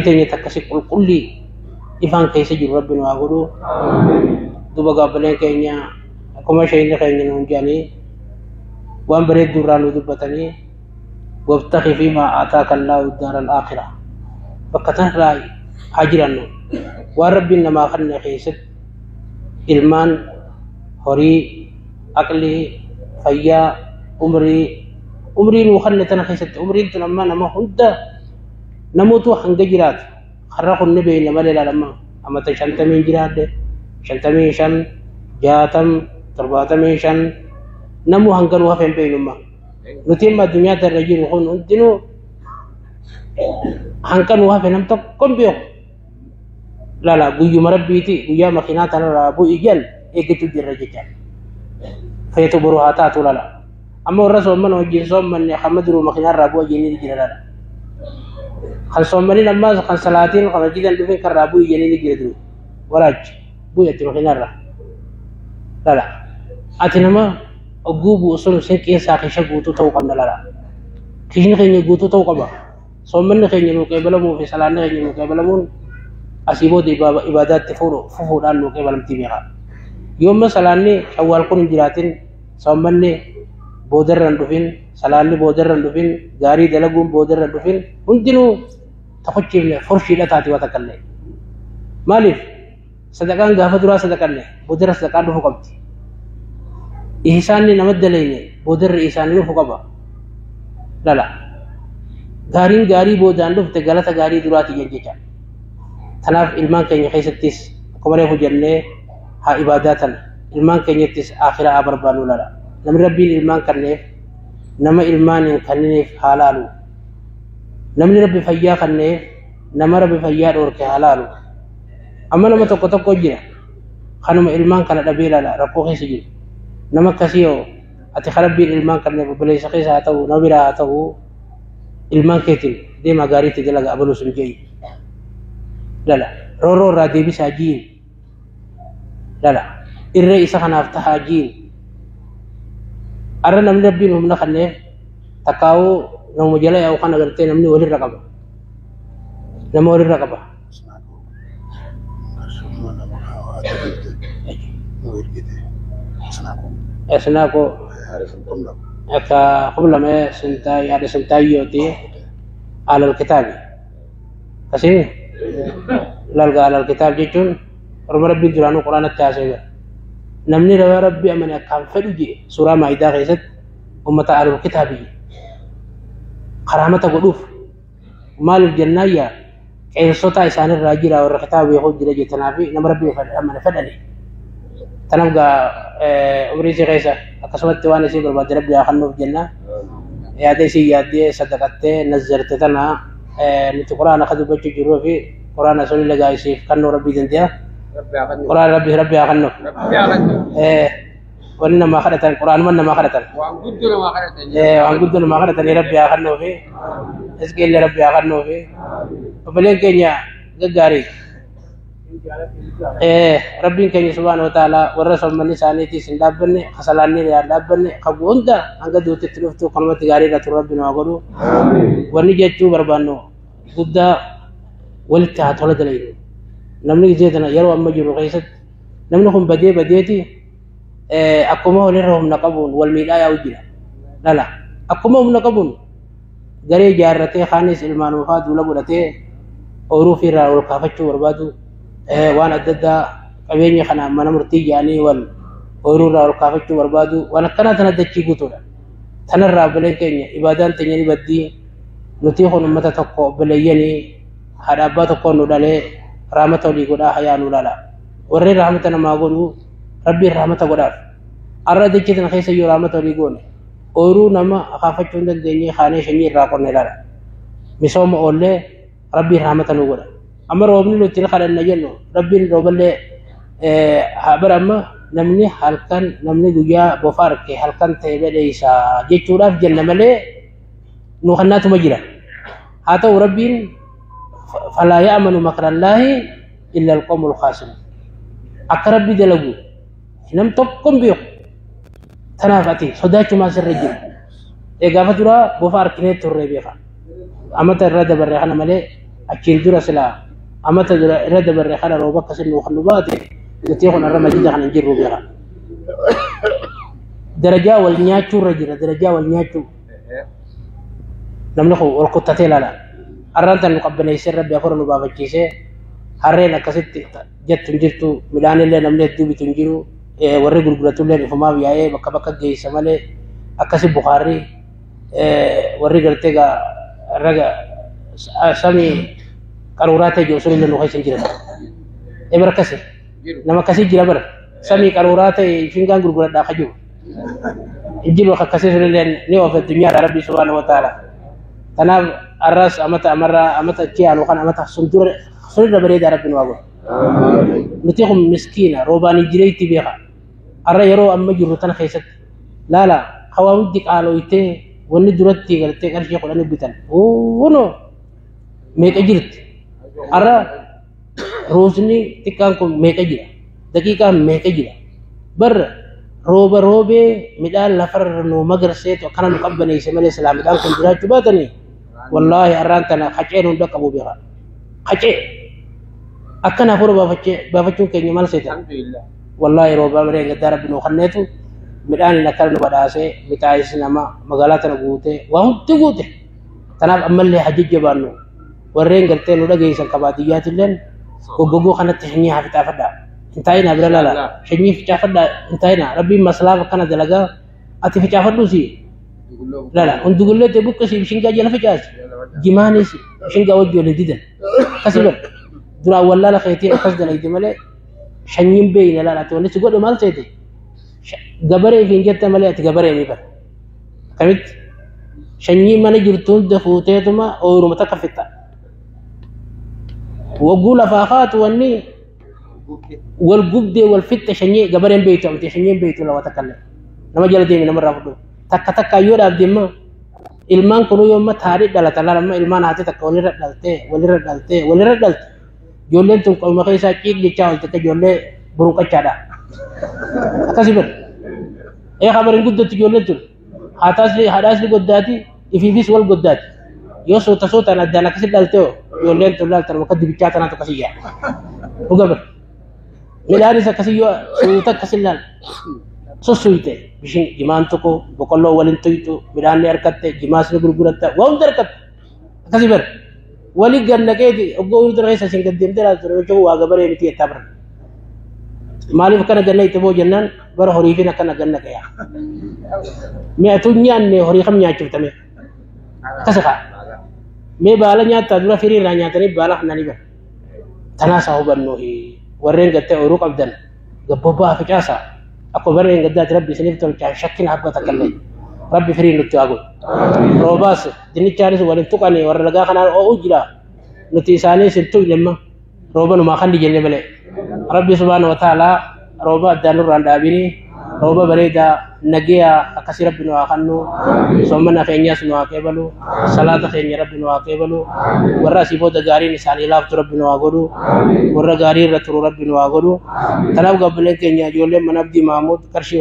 Teenya takkasi qulqullii ifaan keessa jiru rabbi nu haa godhu. Duba gaabbaleen keenya akkuma shayinni keenya nuun jedhanii waan bareedduu irraa nu dubbatanii wabtaqi fiimaa aataaka allaahu daara al-aakhira bakka tanarraa haa jirannu waan rabbiin namaa kanne keessatti ilmaan horii aqlii fayyaa umrii umrii nuu kanne tana keessatti umriin tun amma nama hunda namoota hanga jiraatu har'a kun ni beeyna malee ilaalama amata 50 jiraadhe 55 60 75 namuu hanga nu hafe hin beeynumma nuti amma addunyaa irra jiru kun hundinuu hanga nu hafe nam tokko hin beeku lala guyyuma rabbiiti guyyaa makiinaa tanarraa bu'i jal eeggachuu jirra jecha feetu boru haa taatu lala amma warra soomman wajjin soommanne hamma duruu makiinaarraa bu'a jennee jira lala kan soommanin ammaas kan salaatiin kan hojiitan dhufin kan raa bu'i jennee jira duru walaachi bu'i ati makiinaarraa lala ati nama ogguu bu'u sun sinqiin isaa keessa guutuu ta'uu qabna lala kishni keenya guutuu ta'uu qaba soommanni keenya nuu qeebalamuu fi salaanni keenya nuu qeebalamuun asii booda ibaadaatti fufuudhaan nuu qeebalamtii beeka yoomma salaanni shawwaal kun hin jiraatin soommanni boodarra hin dhufin salaanni boodarra hin dhufin gaarii dalaguun boodarra hin dhufin hundinuu takochiifne forshiidha taati waa takka illee maaliif sadaqaan gaafa duraa sadaqanne boodarra sadaqaan dhufuu qabdi ihsaanni nama dalayne boodarra ihsaanni dhufuu qaba lala gaariin gaarii boodaan dhufte galata gaarii duraati jecha tanaaf ilmaan keenya keessattis akkuma reefu jennee haa ibaadaa tana ilmaan keenyattis akhiraa haa barbaannu lala namni rabbiin ilmaan kanneef nama ilmaan hin kanniniif haa laalu namni rabbi fayyaa kanneef nama rabbi fayyaa dhoorke haa laalu amma nama tokko tokko jira kanuma ilmaan kana dhabee laala rakkoo keessa jiru nama akkasii yoo ati rabbiin ilmaan kanneef obboleessa keessa haa ta'u nama biraa haa ta'u ilmaan keetiin deemaa gaariitti dalaga abaluu sun je'i lala roorroo irraa deebisaa jiin lala irree isa kanaaf tahaa jiin arra namni rabbiin humna kanneef takkaa'uu nama jala yaa'u kana gartee namni walirra qaba nama walirra qaba. Asnaaqoo akka qublame yaada sintaayyooti alal kitaabi akkasii lalga alal kitaab jechuun orma rabbiin duraanuu quraanatti haasa'e gara namni rabaa rabbi amane akkaan fedhu jee suuraa maayidaa keessatti ummata alal kitaabi karaamata godhuuf maaliif jennaan yaa qeensota isaanirraa jira warra kitaaba beekuu jira jettanaa fi nama rabbi amane fedhani tanaaf gaa umrii isii keessa akkasumatti waan isii barbaadde rabbi haa kennuuf jenna yaada isii yaaddee sadaqattee nazzarte tana nuti quraana akka dubbachuu jirruu fi quraana sunillee gaa isiif kennuu rabbii danda'a quraana rabbi rabbi haa kennuuf wanni namaa kadhatan quraanuma namaa kadhatan waan guddoo namaa kadhatan waan guddoo namaa kadhatanii rabbi haa kennuufi rizqiillee rabbi haa kennuufi obboleen keenya gaggaarii rabbiin keenya subhaana wa ta'ala warra soommanni isaaniitiis hin dhaabbanne kasalaanni hin dhaabbanne qabu hunda hanga duutitti dhuftu kanumatti gaarii irra turu rabbi nu haa godhu wanni jechuu barbaannu guddaa walitti haa tola dalaynu namni gisee tana yeroo amma jiru keessatti namni kun badee badeeti akkuma walirra humna qabuun wal miidhaa yaa'u jira lala akkuma humna qabuun garee ijaarratee kaanis ilmaan ofaa duula godhatee ooyiruu ofii irraa ol kaafachuu barbaadu waan adda addaa qabeenya kana mana murtii jaanii wal ooyiruu irraa ol kaafachuu barbaadu waan akkanaa tana dachii guutuudha tanarraa obboleen keenya ibaadaan teenya ni baddii nuti kun ummata tokko obboleeyyanii haadha abbaa tokkoon nu dhalee rahmata olii godhaa hayaa nu lala warreen rahmata namaa godhu rabbiin rahmata godhaaf arra dachii tana keessa yoo rahmata olii goone ooyiruu nama akaafachuu hin dandeenye kaanee shanyii irraa qonne lala misooma oollee rabbiin rahmata nu godha amma roobni nuti ni kadhanna jennu rabbiin rooballee haa bara amma namni halkan namni guyyaa bofa arke halkan ta'e badheessa jechuudhaaf jenna malee nu kannaatuma jira haa ta'u rabbiin falaa ya'manu makrallaahi illa alqawmul khaasirun akka rabbi dalagu nam tokko hin beeku tanaaf ati sodaachumaa sirra jira gaafa duraa bofa arkinee turre beeka amata irra dabarre kana malee Achiin dura silaa amata dura irra dabarre kana rooba akkasin nuu kan nu baate nuti kun irra masjida kana hin jirru beeka. Darajaa wal nyaachuu irra jira darajaa wal nyaachuu. Namni kun wal kuttatee ilaala. Arraan tan nu qabbaneessee rabbi afura nu baafachiisee harreen akkasitti jettu hin jirtu midhaan illee namni hedduu bitu hin jiru warri gurguratu illee ifumaaf yaa'ee bakka bakka geessa malee akkasi bukaarri warri gartee raga samii qaruuraa ta'e jiru sun illee nu keessa hin jiran. Bara akkasi nama akkasii jira bara samii qaruuraa ta'e shingaan gurguradhaa ka jiru. Hin jiru akkasii sun illee ni oofe addunyaadha rabbi subhaanahu wa ta'ala. Kanaaf arras amata amarraa amata achi aanu kan amata sun dura sunirra bareedaa rabbi nu haa godhu. Nuti kun miskiina roobaan hin jireetti beeka. Arra yeroo amma jirru tana keessatti laala hawaa hundi qaalooytee wanni duratti gartee qarshii 10 bitan. Kunoo meeqa jirti? Arra ruusni xiqqaan kun meeqa jira? Daqiiqaan meeqa jira? Barra rooba roobee midhaan lafarra nu magarseetu akkana nu qabbaneesse malee silaa midhaan kun jiraachuu baatanii wallaahi arraan tana qaceen hunda qabu beeka. Qacee akkana hafuura baafachuun keenya maal seeta? Wallaahi roobaa maree gaddaa rabbi nu kenneetu midhaan akkana nu badhaasee mixaayis nama magaalaa tana guutee waa hundi guute. Kanaaf ammallee hajjajjabaannu warreen gartee nu dhageessan kabaadiyyaatilleen goggogoo kanatti sanyii haa fixaafadhaa. Hin taa'inaa bira laala. Sanyii ficaafadhaa hin taa'inaa. Rabbiin maslaaf akkana dalagaa ati ficaafadhuusi. Laala hundugullee ta'e buqqisii shingaa jala ficaasi. Jimaanis shingaa wajji waliin didan. Akkasii bara duraan wallaala keetiin akkas dalagde malee sanyiin beeyna laala ati wanni si godhe maal seete? Gabaree fi hin jette malee ati gabaree ni bara. Akkamitti? Sanyii mana jirtu hunda fuuteetuma ooyiruma takka fixa. Wagguu lafaa kaatu wanni wal gubdee wal fixxe sanyii gabareen beeytu amte sanyiin beeytu lawa takka illee. Nama jala deemi namarraa fudhu. Takka takka yoo dhaabde immoo ilmaan kunuu yoo amma taadhii dhalata laala amma ilmaan haati takka walirra dhaltee walirra dhaltee walirra dhalte. Ijoolleen tun qomuma keessaa ciiq jechaa oolte akka ijoollee burunqachaadha. Akkasii bara. Ee kabariin guddatti ijoolleen tun. Haadhaas ni goddaati ifiifis wal goddaati. Yoo soota sootaan addaan akkasii dhaltee hoo ijoolleen tun laaltan bakka dibichaa tanaatu akkasii yaa. Dhuga bara. Midhaanis akkasii yoo suuta akkasii laal. Sussuyte bishin jimaan tokko boqqolloo waliin tuytu midhaan ni harkatte jimaas ni gurguratta waa hunda harkatte. Akkasii bara. Wali gannaqeeti oggoo hunda keessa isin gad deemtee laal ture jechuun waa gabaree miti jettaa bara. Maaliif akkana ganna itti boo jennaan bara horiifin akkana ganna qe'aa. Mi'atu nyaanne horii kam nyaachiftame. Akkasi kaa. Mee baala nyaattaa dura firii irraa nyaatanii baala kananii bara. Tanaas haa hubannu warreen gattee ooyiruu qabdan gabbobbaa facaasaa. Akkuma barreen gaddaati rabbi isiniif tolchaa shakkin habba takka illee. Rabbi firii nutti haa godhu. Roobaas dinnichaanis waliin tuqanii warra lagaa kanaan oo'uu jira. Nuti isaanis hin tuqne amma rooba numaa kan jenne malee. Rabbi subhaanahu wa ta'ala rooba addaan nurraan dhaabini rooba bareedaa nageyaa akkasii rabbi nu haa kennu soomana keenyas nu haa qeebalu salaata keenya rabbi nu haa qeebalu warra asii booda gaariin isaanii laaftu rabbi nu haa godhu warra gaarii irra turu rabbi nu haa godhu. Kanaaf gaabbileen keenya ijoolleen mana Abdii Maamuud qarshii